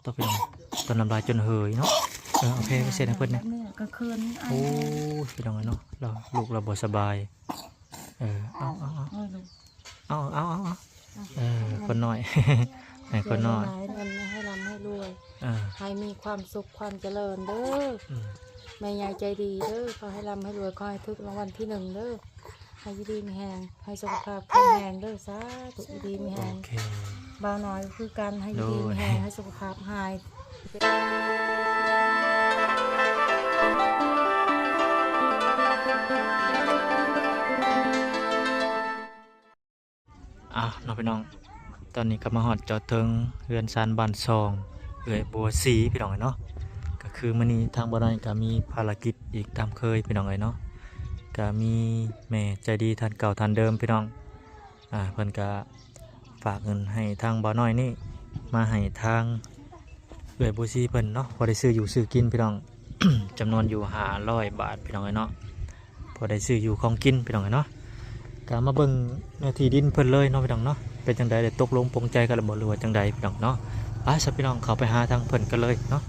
ຕໍ່ໄປເນາະ ຕອນນ້ຳລາຍຈົນເຫີຍເນາະ. ເອີ ເອົາແພໄປເຊັດໃຫ້ເພິ່ນແດ່. ແບບນີ້ກໍຄືນ ໂອ້ຍ ພີ່ນ້ອງເອີຍເນາະ ລາວ ລູກລາວບໍ່ສະບາຍ. ເອີ ເອົາ ເອົາ ເອົາ ເອີ ລູກ ເອົາ ເອົາ ເອົາ ເອົາ ເອີ ຄົນນ້ອຍ ໃຫ້ຄົນນ້ອຍ ໃຫ້ຮ່ຳໃຫ້ລວຍ ເອີ ໃຫ້ມີຄວາມສຸກຄວາມຈະເລີນເດີ. ອືມ ແມ່ໃຫຍ່ໃຈດີເດີ ຂໍໃຫ້ຮ່ຳໃຫ້ລວຍ ຂໍໃຫ້ຖືກລາງວັນທີໜຶ່ງເດີ. ໃຫ້ຢູ່ດີມີແຮງ ໃຫ້ສຸຂະພາບແຂງແຮງເດີ ສາທຸ ຢູ່ດີມີແຮງ. ໂອເຄ ບ່າວນ້ອຍກໍຄືກັນ ໃຫ້ຢູ່ດີມີແຮງ ໂດຍ ໃຫ້ສຸຂະພາບຫາຍ. ອ້າວ ເນາະພີ່ນ້ອງ ຕອນນີ້ກໍມາຮອດຈອດເຖິງເຮືອນຊານບ້ານຊ່ອງເອື້ອຍບົວສີ ພີ່ນ້ອງເອີຍເນາະ. ກໍຄືມື້ນີ້ທາງບ່າວນ້ອຍກໍມີພາລະກິດອີກຕາມເຄີຍ ພີ່ນ້ອງເອີຍເນາະ. ກໍມີແມ່ໃຈດີທ່ານເກົ່າທ່ານເດີມ ພີ່ນ້ອງ ອ່າ ເພິ່ນກໍຝາກເງິນໃຫ້ທາງບ່າວນ້ອຍນີ້ ມາໃຫ້ທາງເອື້ອຍບົວສີເພິ່ນເນາະ ພໍໄດ້ຊື້ຢູ່ຊື້ກິນ ພີ່ນ້ອງ ຈຳນວນຢູ່ຫ້າຮ້ອຍບາດ ພີ່ນ້ອງເອີຍເນາະ. ພໍໄດ້ຊື້ຢູ່ຂອງກິນ ພີ່ນ້ອງເອີຍເນາະ. ກໍມາເບິ່ງເນື້ອທີ່ດິນເພິ່ນເລີຍເນາະ ພີ່ນ້ອງເນາະ. ເປັນຈັ່ງໃດ ໄດ້ຕົກລົງປົງໃຈກັນແລ້ວບໍ່ ຫຼືວ່າຈັ່ງໃດ ພີ່ນ້ອງເນາະ? ໄປຊະ ພີ່ນ້ອງ ເຂົ້າໄປຫາທາງເພິ່ນກັນເລີຍເນາະ.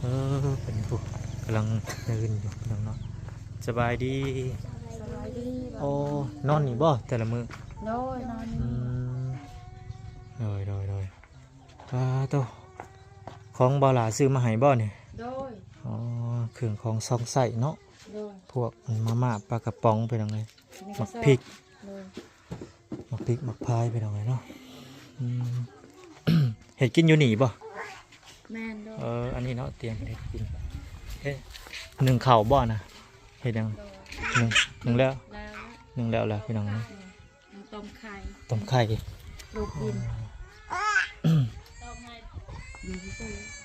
ເອີ ເພິ່ນຜູ້ກຳລັງຢືນຢູ່ ພີ່ນ້ອງເນາະ. ສະບາຍດີ. ສະບາຍດີ. ໂອ້ ນອນນີ້ບໍ່ແຕ່ລະມື້? ໂດຍ ນອນນີ້. ອືມ ໂດຍ ໂດຍ ໂດຍ. ປາໂຕ ຂອງບ່າວຫຼ້າຊື້ມາໃຫ້ບໍ່ນີ້? ໂດຍ. ອໍ ເຄື່ອງຂອງຊອງໃຊ້ເນາະ. ໂດຍ. ພວກມາມ່າ ປາກະປ໋ອງ ພີ່ນ້ອງເອີຍ. ນີ້ກໍ ໝາກພິກ. ໂດຍ. ໝາກພິກ ໝາກພາຍ ພີ່ນ້ອງເອີຍເນາະ. ອືມ ເຮັດກິນຢູ່ນີ້ບໍ່? ແມ່ນ. ໂດຍ. ເອີ ອັນນີ້ເນາະ ຕຽມເຮັດກິນ. ເຮັດ ໜຶ້ງເຂົ້າບໍ່ນະ? ເຮັດຫຍັງ? ໂດຍ. ໜຶ້ງ ໜຶ້ງແລ້ວ ແລ້ວ ໜຶ້ງແລ້ວລະ ພີ່ນ້ອງເນາະ. ໂດຍ. ຕົ້ມໄຂ່ ຕົ້ມໄຂ່ ລູກກິນ.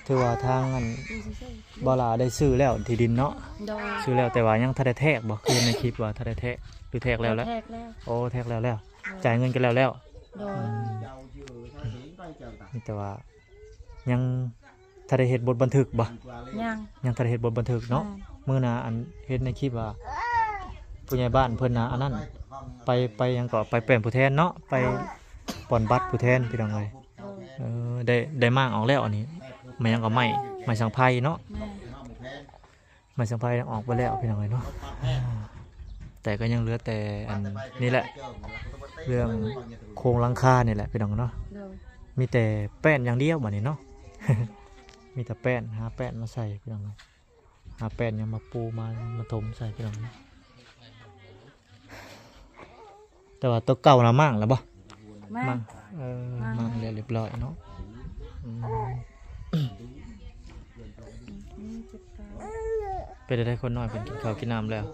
ຖືວ່າທາງອັນ ຢູ່ຊື່ໆ ບ່າວຫຼ້າໄດ້ຊື້ແລ້ວທີ່ດິນເນາະ? ໂດຍ. ຊື້ແລ້ວ ແຕ່ວ່າຍັງທັນໄດ້ແທກບໍ່? ຄືໃນຄລິບວ່າທັນໄດ້ແທກ ຫຼືແທກແລ້ວລະ? ແທກແລ້ວ. ໂອ້ ແທກແລ້ວແລ້ວ. ໂດຍ. ຈ່າຍເງິນກັນແລ້ວແລ້ວ. ໂດຍ. ອືມ ມີແຕ່ວ່າ ຍັງທັນໄດ້ເຮັດບົດບັນທຶກບໍ່? ຍັງ ຍັງທັນໄດ້ເຮັດບົດບັນທຶກເນາະ. ແມ່ນ. ມື້ໜ້າ ອັນ ເຫັນໃນຄລິບວ່າ ຜູ້ໃຫຍ່ບ້ານເພິ່ນນະ ອັນນັ້ນ ໄປ ໄປຫຍັງເກາະ ໄປປ່ຽນຜູ້ແທນເນາະ ໄປ ໂດຍ ປ່ອນບັດຜູ້ແທນ ພີ່ນ້ອງເອີຍ. ໂດຍ. ເອີ ໄດ້ ໄດ້ມ້າງອອກແລ້ວ ອັນນີ້ ໄມ້ຫຍັງເກາະ ໄມ້ ໄມ້ສັງໄພເນາະ. ແມ່ນ. ໄມ້ສັງໄພອອກໄປແລ້ວ ພີ່ນ້ອງເອີຍເນາະ. ແຕ່ກໍຍັງເຫຼືອແຕ່ອັນນີ້ແຫຼະ ເລື່ອງໂຄງຫຼັງຄານີ້ແຫຼະ ພີ່ນ້ອງເນາະ. ໂດຍ. ມີແຕ່ແປ້ນຢ່າງດຽວບາດນີ້ເນາະ. ມີແຕ່ແປ້ນ ຫາແປ້ນມາໃສ່ ພີ່ນ້ອງເອີຍ. ຫາແປ້ນຫຍັງມາປູ ມາ ມາຖົມໃສ່ ພີ່ນ້ອງເນາະ. ແຕ່ວ່າໂຕເກົ່ານະມ້າງແລ້ວບໍ່? ມ້າງ. ມ້າງ ເອີ ມ້າງ ມ້າງແລ້ວຮຽບຮ້ອຍເນາະ. ອືມ ອືມ ເປັນໃດ ຄົນນ້ອຍເພິ່ນກິນເຂົ້າກິນນ້ຳແລ້ວ?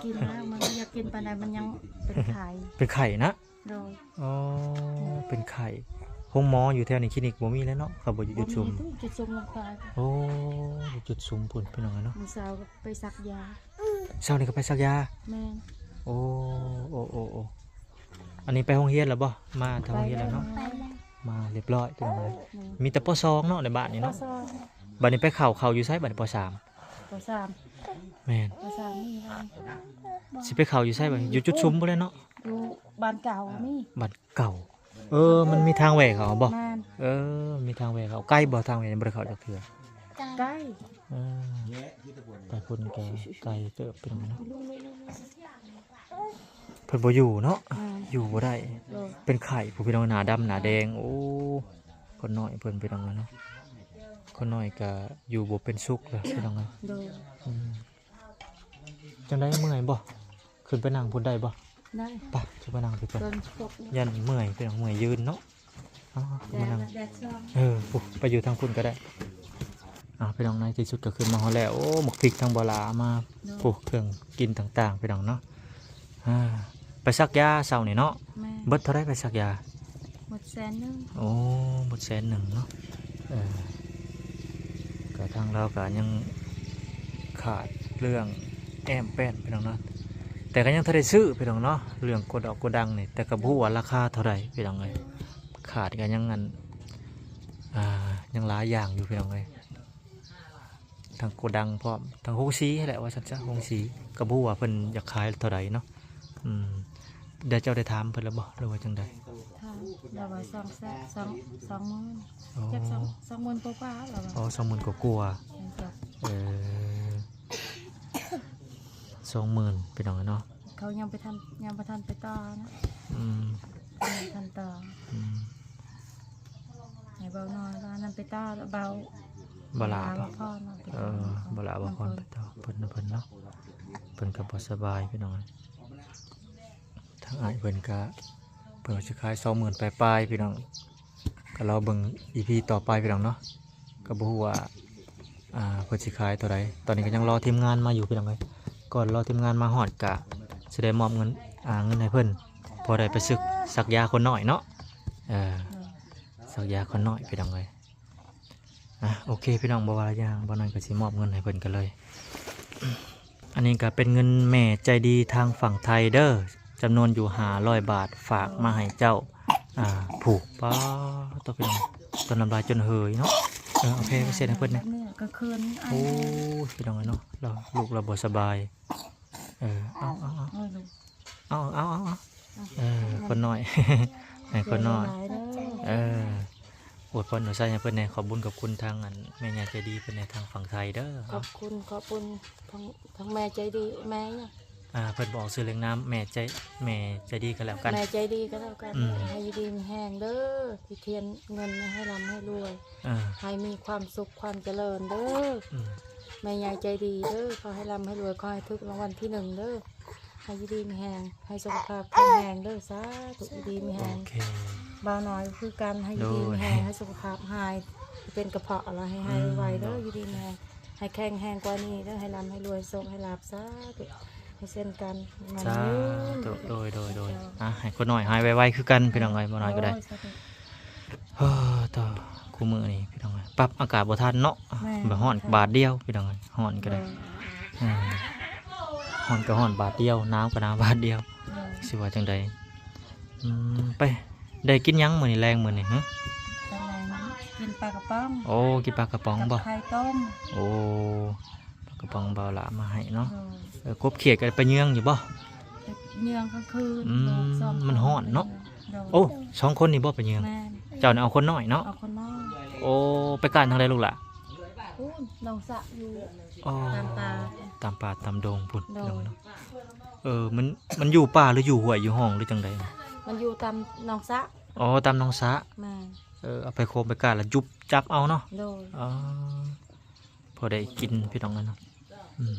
ກິນແລ້ວ ມັນບໍ່ຢາກກິນປານໃດ ມັນຍັງເປັນໄຂ້ ເປັນໄຂ້ນະ. ໂດຍ. ອໍ ເປັນໄຂ້. ໂຮງໝໍຢູ່ແຖວນີ້ ຄລີນິກບໍ່ມີແລ້ວເນາະ ເຂົາບໍ່ຢູ່ຈຸດຊຸມ. ບໍ່ມີ ຈຸດຊຸມລົງໄປ. ໂອ້ ຢູ່ຈຸດຊຸມພຸ້ນ ພີ່ນ້ອງເອີຍເນາະ. ມື້ເຊົ້າກໍໄປສັກຢາ. ເຊົ້ານີ້ກໍໄປສັກຢາ? ແມ່ນ. ໂອ້ ໂອ້ ໂອ້ ໂອ້ ອັນນີ້ໄປໂຮງຮຽນແລ້ວບໍ່? ມາທາງໂຮງຮຽນແລ້ວເນາະ. ໄປແລ້ວ ມາຮຽບຮ້ອຍ ພີ່ນ້ອງເອີຍ. ໂດຍ. ມີແຕ່ ປໍສອງ ເນາະ ໃນບ້ານນີ້ເນາະ. ປໍສອງ. ບັດນີ້ໄປເຂົ້າ ເຂົ້າຢູ່ໃສບັດນີ້? ປໍສາມ. ປໍສາມ. ແມ່ນ. ປໍສາມນີ້ ຊິໄປເຂົ້າຢູ່ໃສບັດນີ້? ຢູ່ຈຸດຊຸມພຸ້ນແຫຼະເນາະ. ຢູ່ບ້ານເກົ່ານີ້ ບ້ານເກົ່າ. ເອີ ມັນມີທາງແຫວ່ເຂົ້າບໍ່? ແມ່ນ. ເອີ ມີທາງແຫວ່ເຂົ້າ. ໄກບໍ່ທາງແຫວ່? ຍັງບໍ່ໄດ້ເຂົ້າຈັກເທື່ອ. ໄກ. ເອີ ໄປພຸ້ນກໍໄກເຕີບ ພີ່ນ້ອງເນາະ. ເພິ່ນບໍ່ຢູ່ເນາະ. ແມ່ນ. ຢູ່ບໍ່ໄດ້. ໂດຍ. ເປັນໄຂ້ ຜູ້ ພີ່ນ້ອງ ໜ້າດຳໜ້າແດງ. ໂອ້ ຄົນນ້ອຍເພິ່ນ ພີ່ນ້ອງເນາະ. ຄົນນ້ອຍກໍຢູ່ບໍ່ເປັນສຸກແລ້ວ ພີ່ນ້ອງເອີຍ. ໂດຍ. ອືມ ຈັ່ງໃດ ເມື່ອຍບໍ່? ຂຶ້ນໄປນັ່ງພຸ້ນໄດ້ບໍ່? ໄດ້. ໄປ ຂຶ້ນໄປນັ່ງພຸ້ນກ່ອນ. ຢ້ານເມື່ອຍ ພີ່ນ້ອງ ເມື່ອຍຢືນເນາະ. ອໍ ຂຶ້ນມານັ່ງ. ແດດ ແດດສ່ອງ. ເອີ ພຸ້ນ ໄປຢູ່ທາງພຸ້ນກໍໄດ້. ອ່າ ພີ່ນ້ອງ ໃນທີ່ສຸດກໍຂຶ້ນມາຮອດແລ້ວ. ໂອ້ ໝາກພິກທາງບ່າວຫຼ້າເອົາມາ. ໂດຍ. ໂອ້ ເຄື່ອງກິນຕ່າງໆ ພີ່ນ້ອງເນາະ. ອ່າ ໄປສັກຢາເຊົ້ານີ້ເນາະ. ແມ່ນ. ເບິດເທົ່າໃດໄປສັກຢາ? ໝົດແສນໜຶ່ງ. ໂອ້ ໝົດແສນໜຶ່ງເນາະ. ເອີ ກໍທາງລາວກໍຍັງຂາດເລື່ອງແອ້ມແປ້ນ ພີ່ນ້ອງເນາະ. ແຕ່ກໍຍັງທັນໄດ້ຊື້ ພີ່ນ້ອງເນາະ ເລື່ອງໂກດອກໂກດັງນີ້ ແຕ່ກໍບໍ່ຮູ້ວ່າລາຄາເທົ່າໃດ ພີ່ນ້ອງເອີຍ. ຂາດກໍຍັງ ອັນ ອ່າ ຍັງຫຼາຍຢ່າງຢູ່ ພີ່ນ້ອງເອີຍ. ທັງໂກດັງພ້ອມ ທັງໂຮງສີຫັ້ນແຫຼະ ວ່າຊັ້ນຊະ. ໂຮງສີກໍບໍ່ຮູ້ວ່າເພິ່ນຢາກຂາຍເທົ່າໃດເນາະ. ອືມ ແລ້ວເຈົ້າໄດ້ຖາມເພິ່ນແລ້ວບໍ່ ຫຼືວ່າຈັ່ງໃດ? ຖາມ. ລາວວ່າສອງແສນ ສອງ ສອງໝື່ນ ອໍ ຈັກສອງ ສອງໝື່ນກວ່າໆ ລາວວ່າ ອໍ ສອງໝື່ນກວ່າໆ ແມ່ນເຈົ້າ ເອີ ສອງໝື່ນ ພີ່ນ້ອງເນາະ ເຂົາຍັງໄປທັນ ຍັງບໍ່ທັນໄປຕໍ່ນະ ອືມ ຍັງບໍ່ທັນຕໍ່ ອືມ ໃຫ້ເບົານ້ອຍວ່ານັ້ນໄປຕໍ່ ເບົາ ເບົາຫຼ້າ ເບົາພອນ ເອີ ເບົາຫຼ້າ ເບົາພອນ ໄປຕໍ່ເພິ່ນ ເພິ່ນເນາະ ເພິ່ນກໍບໍ່ສະບາຍ ພີ່ນ້ອງ ທາງອ້າຍເພິ່ນກະ ເພິ່ນວ່າຊິຂາຍສອງໝື່ນປາຍໆ ພີ່ນ້ອງ ກໍລໍເບິ່ງອີພີຕໍ່ໄປ ພີ່ນ້ອງເນາະ ກໍບໍ່ຮູ້ວ່າ ອ່າ ເພິ່ນຊິຂາຍເທົ່າໃດ ຕອນນີ້ກໍຍັງລໍທີມງານມາຢູ່ ພີ່ນ້ອງເອີຍ ກ່ອນລໍທີມງານມາຮອດ ກະຊິໄດ້ມອບເງິນ ອ່າ ເງິນໃຫ້ເພິ່ນ ພໍໄດ້ໄປຊຶກ ສັກຢາຄົນນ້ອຍເນາະ ເອີ ສັກຢາຄົນນ້ອຍ ພີ່ນ້ອງເອີຍ. ອ່ະ ໂອເຄ ພີ່ນ້ອງ ບໍ່ວ່າຫຍັງ ບໍ່ນັ້ນກໍຊິມອບເງິນໃຫ້ເພິ່ນກັນເລີຍ ອັນນີ້ກໍເປັນເງິນແມ່ໃຈດີທາງຝັ່ງໄທເດີ້ ຈຳນວນຢູ່ຫ້າຮ້ອຍບາດ ຝາກມາໃຫ້ເຈົ້າ ອ່າ ຜູ້ ປາດໂທ້ ພີ່ນ້ອງ ຕົວນ້ຳລາຍຈົນເຫີຍເນາະ ເອີ ເອົາແຜ່ໄປເຊັດໃຫ້ເພິ່ນແດ່ ກາງຄືນ ໂອ້ຍ ພີ່ນ້ອງເອີຍເນາະ ລາວ ລູກລາວບໍ່ສະບາຍ ເອີ ເອົາ ເອົາ ເອົາ ເອີ ລູກ ເອົາ ເອົາ ເອົາ ເອົາ ເອີ ຄົນນ້ອຍ ໃຫ້ຄົນນ້ອຍ ເອີ ອວຍພອນອວຍໄຊໃຫ້ເພິ່ນແດ່ ຂອບບຸນຂອບຄຸນທາງ ອັນ ແມ່ຍ່າໃຈດີເພິ່ນແດ່ ທາງຝັ່ງໄທເດີ້ ຂອບຄຸນ ຂອບຄຸນທາງ ທາງແມ່ໃຈດີ ແມ່ຫຍັງ ອ່າ ເພິ່ນບໍ່ອອກຊື່ລຽງນາມ ແມ່ໃຈ ແມ່ໃຈດີກໍແລ້ວກັນ ແມ່ໃຈດີກໍແລ້ວກັນ ອືມ ໃຫ້ຢູ່ດີມີແຮງເດີ້ ທີ່ທຽນເງິນໃຫ້ຮ່ຳໃຫ້ລວຍ ເອີ ໃຫ້ມີຄວາມສຸກຄວາມຈະເລີນເດີ້ ອືມ ແມ່ໃຫຍ່ໃຈດີເດີ້ ຂໍໃຫ້ຮ່ຳໃຫ້ລວຍ ຂໍໃຫ້ຖືກລາງວັນທີໜຶ່ງເດີ້ ໃຫ້ຢູ່ດີມີແຮງ ໃຫ້ສຸຂະພາບແຂງແຮງເດີ້ ສາທຸ ຢູ່ດີມີແຮງ ໂອເຄ ບ່າວນ້ອຍກໍຄືກັນ ໃຫ້ຢູ່ດີມີແຮງ ໂດຍ ໃຫ້ສຸຂະພາບຫາຍ ເປັນກະເພາະລະໃຫ້ຫາຍໄວໆເດີ້ ອືມ ຢູ່ດີມີແຮງ ໃຫ້ແຂງແຮງກວ່ານີ້ເດີ້ ໃຫ້ຮ່ຳໃຫ້ລວຍ ໂຊກໃຫ້ລາບ ສາທຸ ໃຫ້ເຊັ່ນກັນ ໝັ້ນຍືນ ສາທຸ ໂດຍ ໂດຍ ໂດຍ ອ່າ ໃຫ້ຄົນນ້ອຍຫາຍໄວໆຄືກັນ ພີ່ນ້ອງເອີຍ ບ່າວນ້ອຍກໍໄດ້ ໂດຍ ສາທຸ ເອີ ຕໍ່ ຄູ່ມື້ນີ້ ພີ່ນ້ອງເອີຍ ປັບອາກາດບໍ່ທັນເນາະ ແມ່ນ ແບບຮ້ອນບາດດຽວ ພີ່ນ້ອງເອີຍ ຮ້ອນກໍໄດ້ ໂດຍ ເອີ ຮ້ອນກໍຮ້ອນບາດດຽວ ໜາວກໍໜາວບາດດຽວ ໂດຍ ຊິວ່າຈັ່ງໃດ ອືມ ໄປ ໄດ້ກິນຫຍັງມື້ນີ້ ແລງມື້ນີ້ ຫຶ? ຕອນແລງກິນປາກະປ໋ອງ ໂອ້ ກິນປາກະປ໋ອງບໍ່? ກັບໄຂ່ຕົ້ມ ໂອ້ ປາກະປ໋ອງບ່າວຫຼ້າມາໃຫ້ເນາະ ໂດຍ ເອີ ກົບຂຽດກໍໄປເຍືອງຢູ່ບໍ່? ໄປເຍືອງກາງຄືນ ອືມ ໂດຍ ມັນຮ້ອນເນາະ ໂດຍ ໂອ້ ສອງຄົນນີ້ບໍ່ໄປເຍືອງ? ແມ່ນ ເຈົ້ານີ້ເອົາຄົນນ້ອຍເນາະ ເອົາຄົນນ້ອຍ ໂອ້ ໄປການທາງໃດລູກຫຼ້າ? ພຸ້ນ ໜອງສະຢູ່ ອໍ ຕາມປ່າ ຕາມປ່າຕາມດົງພຸ້ນ ໂດຍ ເນາະ ເອີ ມັນ ມັນຢູ່ປ່າ ຫຼື ຢູ່ຫ້ວຍ ຢູ່ຮ່ອງ ຫຼື ຈັ່ງໃດ? ມັນຢູ່ຕາມໜອງສະ ອໍ ຕາມໜອງສະ ແມ່ນ ເອີ ເອົາໄປໂຄມໄປການ ແລ້ວຈຸບຈັບເອົາເນາະ ໂດຍ ອໍ ພໍໄດ້ກິນ ພີ່ນ້ອງເອີຍເນາະ ອືມ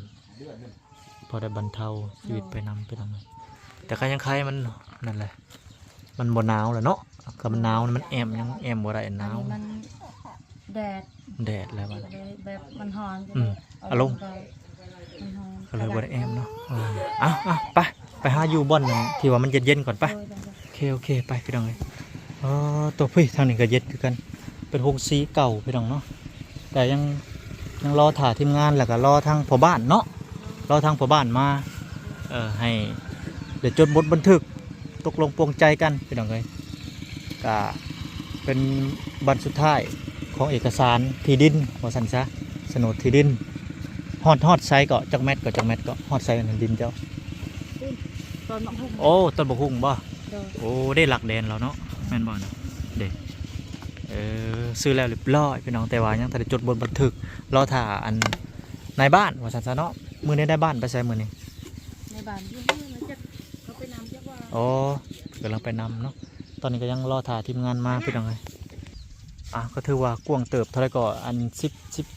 ພໍໄດ້ບັນເທົາຊີວິດໄປນຳ ພີ່ນ້ອງເອີຍ ແຕ່ກໍຍັງໄຄມັນ ນັ້ນແຫຼະ ມັນບໍ່ໜາວແລ້ວເນາະ ຄັນມັນໜາວມັນແອ້ມ ຍັງແອ້ມບໍ່ໄດ້ ອັນນີ້ມັນ ໜາວ ມັນແດດ ແດດແລ້ວບັດ ແບບມັນຮ້ອນ ອືມ ອາລົມ ມັນຮ້ອນ ກໍເລີຍບໍ່ໄດ້ແອ້ມເນາະ ເອີ ເອົາ ເອົາ ໄປ ໄປຫາຢູ່ບ່ອນທີ່ວ່າມັນເຢັນໆກ່ອນໄປ ໂດຍ ໂດຍ ໂອເຄ ໂອເຄ ໄປ ພີ່ນ້ອງເອີຍ ເອີ ໂຕ ພຸ້ນ ທາງນີ້ກໍເຢັນຄືກັນ ເປັນໂຮງສີເກົ່າ ພີ່ນ້ອງເນາະ ແຕ່ຍັງ ຍັງລໍຖ້າທີມງານ ແລ້ວກໍລໍທາງພໍ່ບ້ານເນາະ ລໍທາງພໍ່ບ້ານມາ ເອີ ໃຫ້ໄດ້ຈົດບົດບັນທຶກ ຕົກລົງປົງໃຈກັນ ພີ່ນ້ອງເອີຍ ກະເປັນບັ້ນສຸດທ້າຍຂອງເອກະສານທີ່ດິນ ວ່າຊັ້ນຊະ ສະໂໜດທີ່ດິນ ຮອດ ຮອດໃສເກາະ ຈັກແມັດເກາະ ຈັກແມັດເກາະ ຮອດໃສອັນດິນເຈົ້າ? ຕອນບັກຫຸ່ງ ໂອ້ ຕົ້ນບັກຫຸ່ງບໍ່? ໂດຍ ໂອ້ ເດ້ ຫຼັກແດນລາວເນາະ ແມ່ນບໍ່ນະ? ເດ້ ເອີ ຊື້ແລ້ວຮຽບຮ້ອຍ ພີ່ນ້ອງ ແຕ່ວ່າຍັງທັນໄດ້ຈົດບົດບັນທຶກ ລໍຖ້າອັນນາຍບ້ານ ວ່າຊັ້ນຊະເນາະ ມື້ນີ້ນາຍບ້ານໄປໃສມື້ນີ້? ນາຍບ້ານຢູ່ເຮືອນ ຈັກເຂົາໄປນຳຈັກວ່າ ອໍ ກຳລັງໄປນຳເນາະ ຕອນນີ້ກໍຍັງລໍຖ້າທີມງານມາ ພີ່ນ້ອງເອີຍ ອ່າ ກໍຖືວ່າກວ້າງເຕີບ ເທົ່າໃດກໍ ອັນ ສິບ ສິບ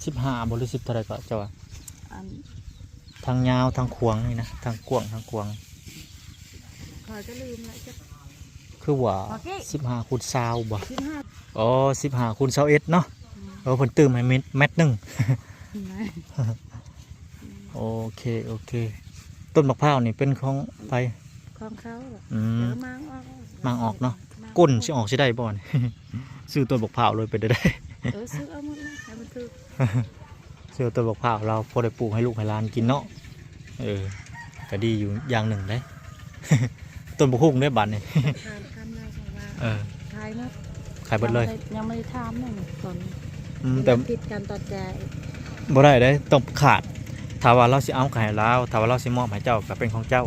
ສິບຫ້າບໍ່ ຫຼື ສິບເທົ່າໃດກໍ ເຈົ້າວ່າ ອັນ ທັງຍາວທັງຂວາງນີ້ນະ ທັງກວ້າງທັງຂວາງ ຂ້ອຍກໍລືມລະ ຈັກ ຄືວ່າ ໂອເຄ ສິບຫ້າຄູນຊາວບໍ່? ສິບຫ້າ ອໍ ສິບຫ້າຄູນຊາວເອັດເນາະ ອືມ ເອີ ເພິ່ນຕື່ມໃຫ້ແມັດ ແມັດໜຶ່ງ ແມ່ນ ໂອເຄ ໂອເຄ ຕົ້ນບັກພ້າວນີ້ເປັນຂອງໃຜ? ຂອງເຂົາ ອືມ ແຕ່ວ່າມາງອອກ ມາງອອກເນາະ ມາງອອກ ກົ້ນຊິອອກຊິໄດ້ບໍ່ນີ້? ຊື້ຕົ້ນບັກພ້າວເລີຍ ເປັນໄດ້ ເອີ ຊື້ເອົາໝົດເລີຍ ໃຫ້ມັນຖືກ ຊື້ຕົ້ນບັກພ້າວລາວ ພໍໄດ້ປູກໃຫ້ລູກໃຫ້ຫຼານກິນເນາະ ເອີ ກໍດີຢູ່ຢ່າງໜຶ່ງເດ້ ຕົ້ນບັກຫຸ່ງເດ້ບາດນີ້ ເອີ ຂາຍໝົດ ຂາຍເບິດເລີຍ ຍັງບໍ່ໄດ້ ຍັງບໍ່ໄດ້ຖາມໜຶ່ງຕອນ ອືມ ແຕ່ຜິດກັນຕອນແຈ ບໍ່ໄດ້ເດ້ ຕ້ອງຂາດ ຖ້າວ່າລາວຊິເອົາກໍໃຫ້ລາວ ຖ້າວ່າລາວຊິມອບໃຫ້ເຈົ້າກໍເປັນຂອງເຈົ້າ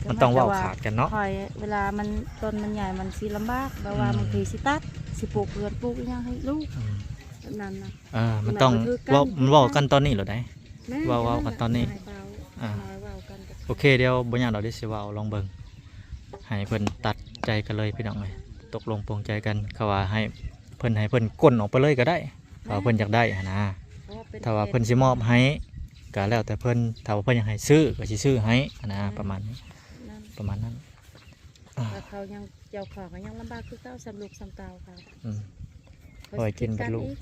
ມັນຕ້ອງເວົ້າຂາດກັນເນາະ ຂ້ອຍ ເວລາມັນ ຕົ້ນມັນໃຫຍ່ ມັນຊິລຳບາກ ແບບວ່າ ອືມ ບາງທີຊິຕັດ ຊິປູກເຮືອນ ປູກອີ່ຫຍັງໃຫ້ລູກ ອືມ ແບບນັ້ນນະ ເອີ ມັນຕ້ອງເວົ້າ ມັນກໍຄືກັນ ເວົ້າ ມັນເວົ້າກັນຕອນນີ້ໂລດໃດ໋ ແມ່ນ ເວົ້າ ເວົ້າກັນຕອນນີ້ ເວົ້າ ອ່າ ເວົ້າກັນກັບ ໂອເຄ ດຽວບໍ່ຍາກດອກ ດຽວຊິເວົ້າລອງເບິ່ງ ໃຫ້ເພິ່ນຕັດໃຈກັນເລີຍພີ່ນ້ອງເອີຍ ຕົກລົງປົງໃຈກັນ ເຂົາວ່າໃຫ້ເພິ່ນ ໃຫ້ເພິ່ນກົ້ນອອກໄປເລີຍກໍໄດ້ ຖ້າວ່າເພິ່ນຢາກໄດ້ຫັ້ນນະ ເພາະວ່າເປັນ ຖ້າວ່າເພິ່ນຊິມອບໃຫ້ກໍແລ້ວແຕ່ເພິ່ນ ຖ້າວ່າເພິ່ນຢາກໃຫ້ຊື້ກໍຊິຊື້ໃຫ້ຫັ້ນນະ ອືມ ປະມານນັ້ນ ປະມານນັ້ນ ອ່າ ແຕ່ເຂົາຍັງ ເຈົ້າຂອງກໍຍັງລຳບາກຄືເກົ່າ ສ່ຳລູກສ່ຳເຕົ້າເຂົາ ອືມ ເຂົາ ເຂົາຊິກິນເບິດລູກ ອີກ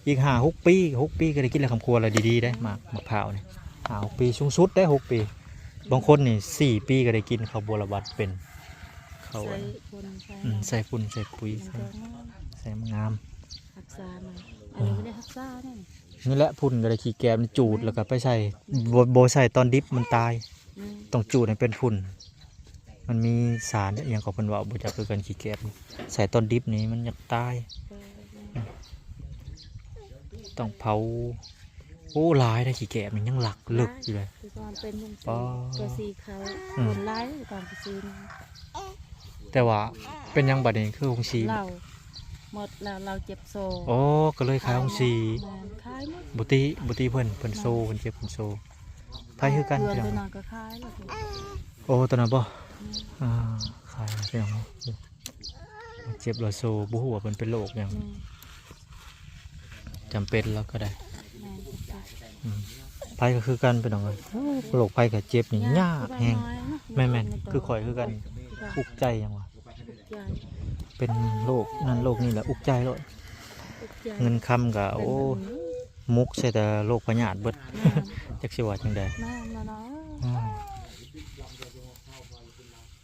ອີກຫ້າຫົກປີ ຫົກປີກໍໄດ້ກິນແລ້ວ ຄຳຄົວລະດີໆເດ້ ໝາກ ໝາກພ້າວນີ້ ຫ້າຫົກປີ ສູງສຸດເດ້ ຫົກປີ ບາງຄົນນີ້ສີ່ປີກໍໄດ້ກິນ ເຂົ້າບົວລະບັດເປັນ ເຂົ້າ ໃສ່ຝຸ່ນ ໃສ່ ອືມ ໃສ່ຝຸ່ນ ໃສ່ປຸ໋ຍ ມັນກໍງາມ ໃສ່ມັນງາມ ຮັກສາມາ ອັນນີ້ບໍ່ໄດ້ຮັກສາເດ້ ນີ້ແຫຼະ ຝຸ່ນກໍໄດ້ຂີ້ແກບນີ້ຈູດ ແລ້ວກໍໄປໃສ່ ບໍ່ ບໍ່ໃສ່ຕອນດິບມັນຕາຍ ແມ່ນ ຕ້ອງຈູດໃຫ້ເປັນຝຸ່ນ ມັນມີສານອີ່ຫຍັງກໍເພິ່ນເວົ້າ ບໍ່ຈັກຄືກັນ ຂີ້ແກບ ໃສ່ຕອນດິບນີ້ມັນຢາກຕາຍ ເອີ ອືມ ຕ້ອງເຜົາ ໂອ້ ຫຼາຍເດ້ ຂີ້ແກບນີ້ຍັງຫຼັກເລິກຢູ່ເລີຍ ຄືວ່າເປັນວງສີ ອໍ ຕົວສີຂາວ ອືມ ຄົນຫຼາຍຕອນໄປຊີ້ນ ແຕ່ວ່າເປັນຫຍັງບັດນີ້ຄືວງສີ ເຫຼົ້າ ໝົດແລ້ວ ເຫຼົ້າເຈັບໂຊ ອໍ ກໍເລີຍຂາຍວງສີ ແມ່ນ ຂາຍໝົດ ບໍ່ຕິ ບໍ່ຕິເພິ່ນ ເພິ່ນໂຊ ແມ່ນ ເພິ່ນເຈັບ ເພິ່ນໂຊ ໃຜຄືກັນ ເພື່ອນ ພີ່ນ້ອງ ຕົວນັ້ນກໍຂາຍແລ້ວ ໂອ້ ຕົວນັ້ນບໍ່ ອືມ ອ່າ ຂາຍແລ້ວ ພີ່ນ້ອງ ເຈັບແລ້ວໂຊ ບໍ່ຮູ້ວ່າເພິ່ນເປັນໂລກຫຍັງ ອືມ ຈຳເປັນແລ້ວກໍໄດ້ ແມ່ນ ອືມ ໃຜກໍຄືກັນ ພີ່ນ້ອງເອີຍ ໂລກໃຜກໍເຈັບນີ້ຍາກແຮງ ແມ່ນໆ ຄືຂ້ອຍຄືກັນ ອຸກໃຈຫຍັງວະ ເປັນໂລກນັ້ນໂລກນີ້ແຫຼະ ອຸກໃຈໂລດ ເງິນຄຳກໍ ໂອ້ ມຸກໃສ່ແຕ່ໂລກພະຍາດເບິດ ແມ່ນ ຈັກຊິວ່າຈັ່ງໃດ ແມ່ນແລ້ວເນາະ ອືມ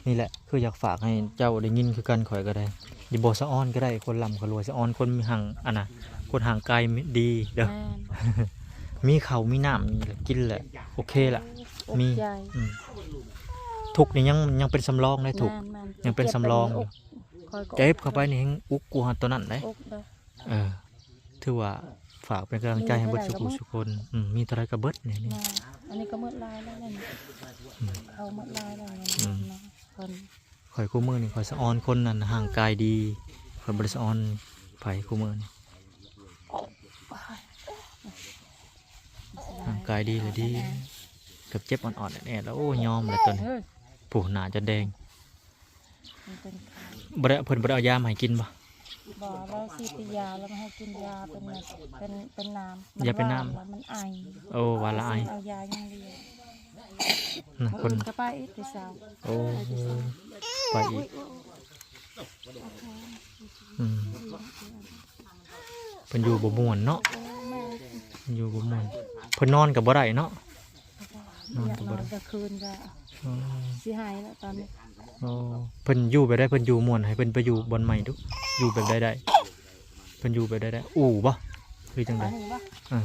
ນີ້ແຫຼະ ຄືຢາກຝາກໃຫ້ເຈົ້າໄດ້ຍິນຄືກັນ ຂ້ອຍກໍໄດ້ ຢ່າບໍ່ສະອອນກໍໄດ້ ຄົນລ່ຳຄົນລວຍ ສະອອນຄົນມີຮ່າງ ອັນນະ ຄົນຮ່າງກາຍດີເດີ ແມ່ນ ມີເຂົ້າມີນ້ຳນີ້ແຫຼະ ກິນແຫຼະ ໂອເຄລະ ມີ ອືມ ທຸກນີ້ຍັງ ຍັງເປັນສຳລອງໄດ້ ທຸກ ແມ່ນໆ ຍັງເປັນສຳລອງ ເຈັບເຂົ້າໄປນີ້ແຮງອຸກກວ່າໂຕນັ້ນເດ້ ເອີ ຖືວ່າຝາກເປັນກຳລັງໃຈໃຫ້ເບິດສູ່ຜູ້ສູ່ຄົນ ອືມ ມີເທົ່າໃດກໍເບິດນີ້ ແມ່ນ ອັນນີ້ກໍໝົດຫຼາຍແລ້ວນີ້ ອືມ ເຂົ້າໝົດຫຼາຍແລ້ວນີ້ ອືມ ເນາະ ເພິ່ນ ຂ້ອຍຄູ່ມື້ນີ້ຂ້ອຍສະອອນຄົນນັ້ນຮ່າງກາຍດີ ຂ້ອຍບໍ່ໄດ້ສະອອນໃຜຄູ່ມື້ນີ້ ຮ່າງກາຍດີລະດີ ເກືອບເຈັບອ່ອນໆແອດໆ ແລ້ວ ໂອ້ ຍອມແລ້ວຕົວນີ້ ເອີ ຜູ້ໜ້າຈະແດງ ມັນເປັນໄຂ້ ບໍ່ໄດ້ ເພິ່ນບໍ່ໄດ້ເອົາຢາມາໃຫ້ກິນບໍ່? ບໍ່ ລາວຊິໄປຢາ ລາວມາໃຫ້ກິນຢາເປັນ ເປັນ ເປັນນ້ຳ ຢາເປັນນ້ຳ ມັນຫວານ ແລ້ວມັນໄອ ໂອ້ ຫວານແລ້ວໄອ ເອົາຢາຢ່າງດຽວ ນະ ມື້ອື່ນກໍໄປອີກແຕ່ເຊົ້າ ໂອ້ ໄປແຕ່ເຊົ້າ ໄປອີກ ອືມ ເພິ່ນຢູ່ບໍ່ມ່ວນເນາະ ເອີ ແມ່ນ ເພິ່ນຢູ່ບໍ່ມ່ວນ ເພິ່ນນອນກໍບໍ່ໄດ້ເນາະ ນອນກໍບໍ່ໄດ້ ຢາກນອນກາງຄືນກໍ ອໍ ຊິຫາຍແລ້ວຕອນນີ້ ອໍ ເພິ່ນຢູ່ແບບໃດ ເພິ່ນຢູ່ມ່ວນ ໃຫ້ເພິ່ນໄປຢູ່ບ່ອນໃໝ່ດຸ ຢູ່ແບບໃດໄດ້ ເພິ່ນຢູ່ແບບໃດໄດ້ ອູ່ບໍ່ ຫຼືຈັ່ງໃດ ອັນນີ້ບໍ່ ເອີ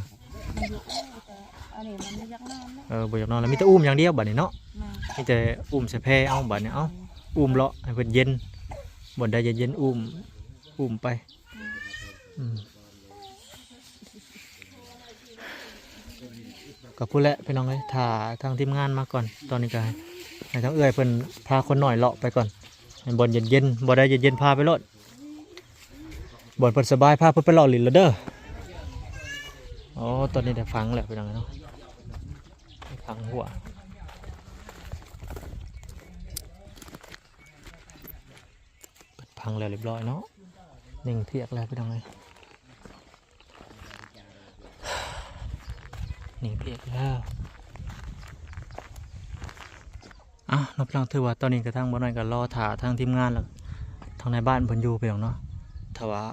ມັນຢູ່ອູ່ ແຕ່ອັນນີ້ມັນບໍ່ຢາກນອນແລ້ວ ເອີ ບໍ່ຢາກນອນແລ້ວ ມີແຕ່ອຸ້ມຢ່າງດຽວບັດນີ້ເນາະ ແມ່ນ ມີແຕ່ອຸ້ມໃສ່ແພເອົາບັດນີ້ ເອົ້າ ອຸ້ມເລາະໃຫ້ເພິ່ນເຢັນ ບ່ອນໃດເຢັນໆ ອຸ້ມ ອຸ້ມໄປ ອືມ ອືມ ກໍພຸ້ນແຫຼະພີ່ນ້ອງເອີຍ ຖ້າທາງທີມງານມາກ່ອນ ຕອນນີ້ກໍໃຫ້ທາງເອື້ອຍເພິ່ນພາຄົນນ້ອຍເລາະໄປກ່ອນ ໃຫ້ບ່ອນເຢັນໆ ບ່ອນໃດເຢັນໆ ພາໄປໂລດ ບ່ອນເພິ່ນສະບາຍ ພາເພິ່ນໄປເລາະຫຼິ້ນໂລດເດີ ໂອ້ ຕອນນີ້ໄດ້ຝັງແລ້ວພີ່ນ້ອງເນາະ ໄດ້ຝັງຫົວ ເພິ່ນຝັງແລ້ວລຽບຮ້ອຍເນາະ ເໜັງພຽກແລ້ວພີ່ນ້ອງເອີຍ ເໜັງພຽກແລ້ວ ອ່ະ ເນາະພີ່ນ້ອງ ຖືວ່າຕອນນີ້ກໍທາງບ່າວນ້ອຍກໍລໍຖ້າທາງທີມງານ ແລ້ວທາງນາຍບ້ານເພິ່ນຢູ່ພີ່ນ້ອງເນາະ ຖ້າວ່າ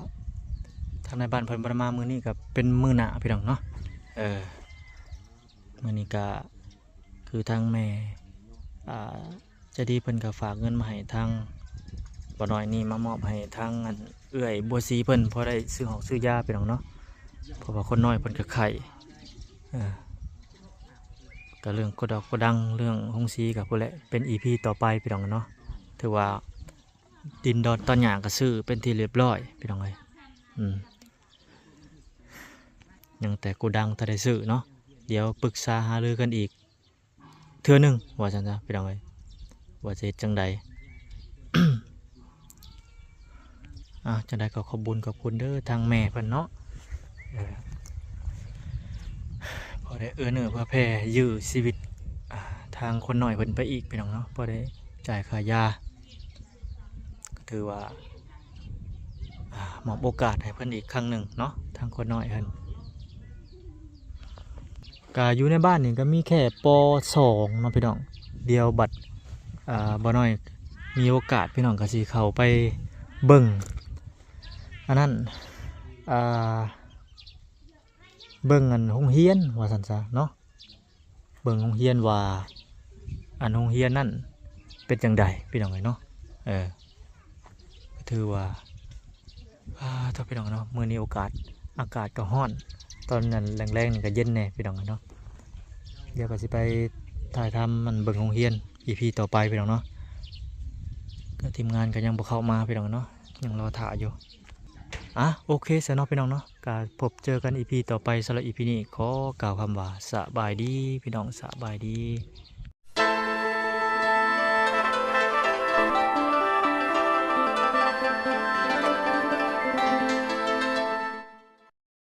ທາງນາຍບ້ານເພິ່ນບໍ່ໄດ້ມາມື້ນີ້ ກໍເປັນມື້ໜ້າພີ່ນ້ອງເນາະ ເອີ ມື້ນີ້ກະຄືທາງແມ່ ອ່າ ໃຈດີເພິ່ນກະຝາກເງິນມາໃຫ້ທາງບ່າວນ້ອຍນີ້ ມາມອບໃຫ້ທາງ ອັນ ເອື້ອຍບົວສີເພິ່ນ ພໍໄດ້ຊື້ຫອກຊື້ຢາພີ່ນ້ອງເນາະ ເພາະວ່າຄົນນ້ອຍເພິ່ນກະໄຂ້ ເອີ ກະເລື່ອງກົດດອກກົດດັງ ເລື່ອງໂຮງສີກະພຸ້ນແຫຼະ ເປັນອີພີຕໍ່ໄປພີ່ນ້ອງເນາະ ຖືວ່າ ດິນດອນຕອນຫຍ້າກໍຊື້ເປັນທີ່ລຽບຮ້ອຍພີ່ນ້ອງເອີຍ ອືມ ຍັງແຕ່ໂກດັງຖ້າໄດ້ຊື້ເນາະ ດຽວປຶກສາຫາລືກັນອີກເທື່ອໜຶ່ງວ່າຊັ້ນຊະພີ່ນ້ອງເອີຍ ວ່າຈະເຮັດຈັ່ງໃດ. ອ່າ ຈັ່ງໃດກໍຂອບບຸນຂອບຄຸນເດີທາງແມ່ເພິ່ນເນາະ ເອີ ພໍໄດ້ເອື້ອເນື້ອເຜື່ອແຜ່ຢື້ຊີວິດ ອ່າ ທາງຄົນນ້ອຍເພິ່ນໄປອີກ ພີ່ນ້ອງເນາະ ພໍໄດ້ຈ່າຍຄ່າຢາ ກໍຖືວ່າ ອ່າ ມອບໂອກາດໃຫ້ເພິ່ນອີກຄັ້ງໜຶ່ງເນາະ ທາງຄົນນ້ອຍເພິ່ນ. ກະຢູ່ໃນບ້ານນີ້ກໍມີແຄ່ ປໍສອງ ເນາະພີ່ນ້ອງ. ດຽວບັດ ອ່າ ບ່າວນ້ອຍມີໂອກາດ ພີ່ນ້ອງກໍຊິເຂົ້າໄປເບິ່ງ ອັນນັ້ນ ອ່າ ເບິ່ງອັນໂຮງຮຽນວ່າຊັ້ນຊະເນາະ. ເບິ່ງໂຮງຮຽນວ່າ ອັນໂຮງຮຽນນັ້ນເປັນຈັ່ງໃດ ພີ່ນ້ອງເອີຍເນາະ. ເອີ ກໍຖືວ່າ ອ່າ ໂທ້ ພີ່ນ້ອງເນາະ ມື້ນີ້ໂອກາດ ອາກາດກໍຮ້ອນ ຕອນນັ້ນແລງໆນີ້ກໍເຢັນແດ່ ພີ່ນ້ອງເນາະ. ດຽວກໍຊິໄປຖ່າຍທຳ ອັນເບິ່ງໂຮງຮຽນ ອີພີຕໍ່ໄປ ພີ່ນ້ອງເນາະ. ກໍທີມງານກໍຍັງບໍ່ເຂົ້າມາ ພີ່ນ້ອງເນາະ ຍັງລໍຖ້າຢູ່. ອ່ະ ໂອເຄຊະເນາະ ພີ່ນ້ອງເນາະ ກໍພົບເຈີກັນ ອີພີຕໍ່ໄປ. ສຳລັບ ອີພີນີ້ ຂໍກ່າວຄຳວ່າ ສະບາຍດີ ພີ່ນ້ອງ ສະບາຍດີ.